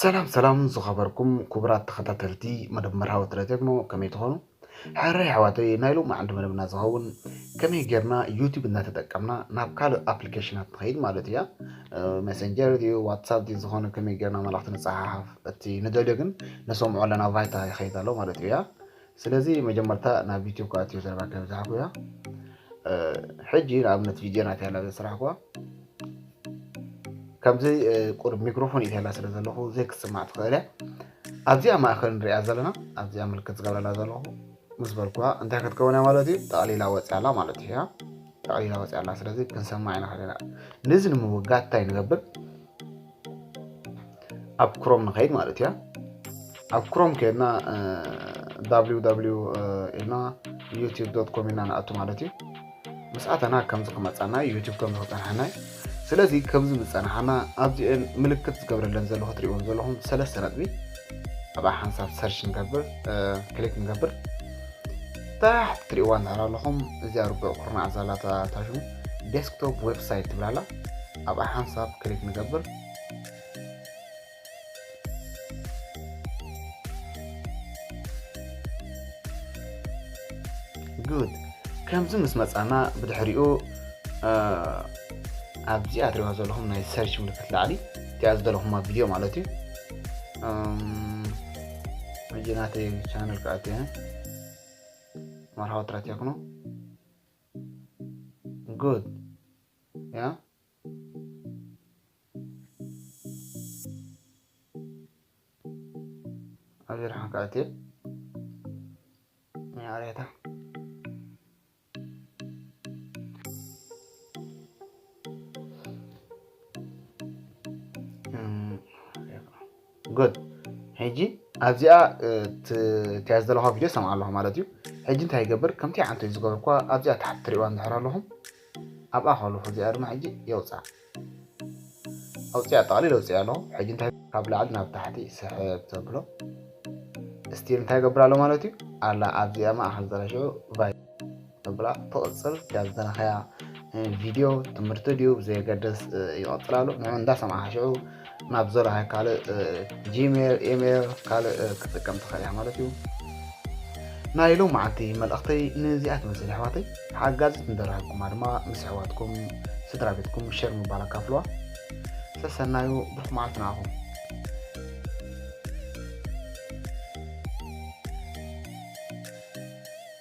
ሰላም ሰላም ዝኸበርኩም ክቡራት ተኸታተልቲ መደብ መርሃዊ ትረ ቴክኖ፣ ከመይ ትኾኑ? ሕራይ ኣሕዋተይ፣ ናይ ሎማዓንቲ መደብና ዝኸውን ከመይ ጌርና ዩቲዩብ እናተጠቀምና ናብ ካልእ ኣፕሊኬሽናት ንኸይድ ማለት እያ። መሰንጀር ድዩ ዋትሳፕ ድዩ ዝኾነ ከመይ ጌርና መልእኽቲ ንፀሓሓፍ፣ እቲ ንደልዮ ግን ነሰምዖ ኣለና ቫይታ ይኸይድ ኣሎ ማለት እያ። ስለዚ መጀመርታ ናብ ዩቲዩብ ክኣትዮ ዘረባ ከብዝሓኩ እያ። ሕጂ ንኣብነት ቪድዮ ናተይ ኣላ ዘስራሕኩዋ ከምዚ ቁሩብ ሚክሮፎን ኢተላ ስለ ዘለኹ ዘይክስማዕ ትኽእል እያ። ኣብዚኣ ማእኸል ንሪኣ ዘለና ኣብዚኣ ምልክት ዝገብረላ ዘለኹ ምስ በልኩዋ እንታይ ክትከውን እያ ማለት እዩ? ጠቕሊላ ወፅያ ኣላ ማለት እዩ። ጠቕሊላ ወፅያ ኣላ። ስለዚ ክንሰማዕ ኢና ኸለና ነዚ ንምውጋድ እንታይ ንገብር? ኣብ ክሮም ንኸይድ ማለት እያ። ኣብ ክሮም ከድና www ኢልና ዩቲብ ዶት ኮም ኢልና ንኣቱ ማለት እዩ። ምስ ኣተና ከምዚ ክመፃና ዩቲብ ከምዚ ክፀንሐና እዩ። ስለዚ ከምዚ ምፀንሓና ኣብዚአን ምልክት ዝገብረለን ዘሎ ክትሪእዎም ዘለኹም ሰለስተ ነጥቢ ኣብኣ ሓንሳብ ሰርች ንገብር፣ ክሊክ ንገብር። ታሕቲ ትሪእዋ እንድሕር ኣለኹም እዚኣ ርቡዕ ኩርናዕ ዘላ ታሽሙ ዴስክቶፕ ዌብሳይት ትብላላ። ኣብኣ ሓንሳብ ክሊክ ንገብር። ጉድ። ከምዚ ምስ መፃና ብድሕሪኡ ኣብዚኣ ትሪእዋ ዘለኹም ናይ ሰርች ምልክት ላዕሊ እቲኣ ዝደለኹማ ቪድዮ ማለት እዩ። ሕጂ ናተይ ቻነል ክኣትየ መርሃዊ ትረ ቴክኖ። ጉድ ያ ኣብዚ ርሓን ክኣትየ ያሬታ ጉድ። ሕጂ ኣብዚኣ እቲያ ዝደለኳ ቪድዮ ሰምዓ ኣለኹ ማለት እዩ። ሕጂ እንታይ ይገብር? ከምቲ ዓንቶ እዩ ዝገበርኳ ኣብዚኣ ታሕቲ ትሪእዋ እንድሕር ኣለኹም ኣብኣ ከለኹ እዚኣ ድማ ሕጂ የውፅኣ ኣውፅያ ጠቕሊል ኣውፅያ ኣለኹ። ሕጂ እንታይ ካብ ላዕሊ ናብ ታሕቲ ስሕብ ተብሎ ስቲል እንታይ ገብር ኣሎ ማለት እዩ? ኣላ ኣብዚኣ ማእኸል ዘላ ሽዑ ቫይ ተብላ ትቕፅል። እቲኣ ዝደለኻያ ቪድዮ ትምህርቲ ድዩ ብዘየገድስ ይቐፅል ኣሎ። ንዑ እንዳሰማዕኻ ሽዑ ናብ ዘለኻዮ ካልእ ጂሜል፣ ኢሜል፣ ካልእ ክትጥቀም ትኽእል ኢኻ ማለት እዩ። ናይ ሎማዓንቲ መልእኽተይ ንዚኣ ትመስል ኣሕዋተይ። ሓጋዚት እንደረኸብኩማ ድማ ምስ ኣሕዋትኩም ስድራ ቤትኩም ሸር ምባል ኣካፍልዋ። ሰሰናዩ ብሩኽ መዓልቲ ንዓኹም።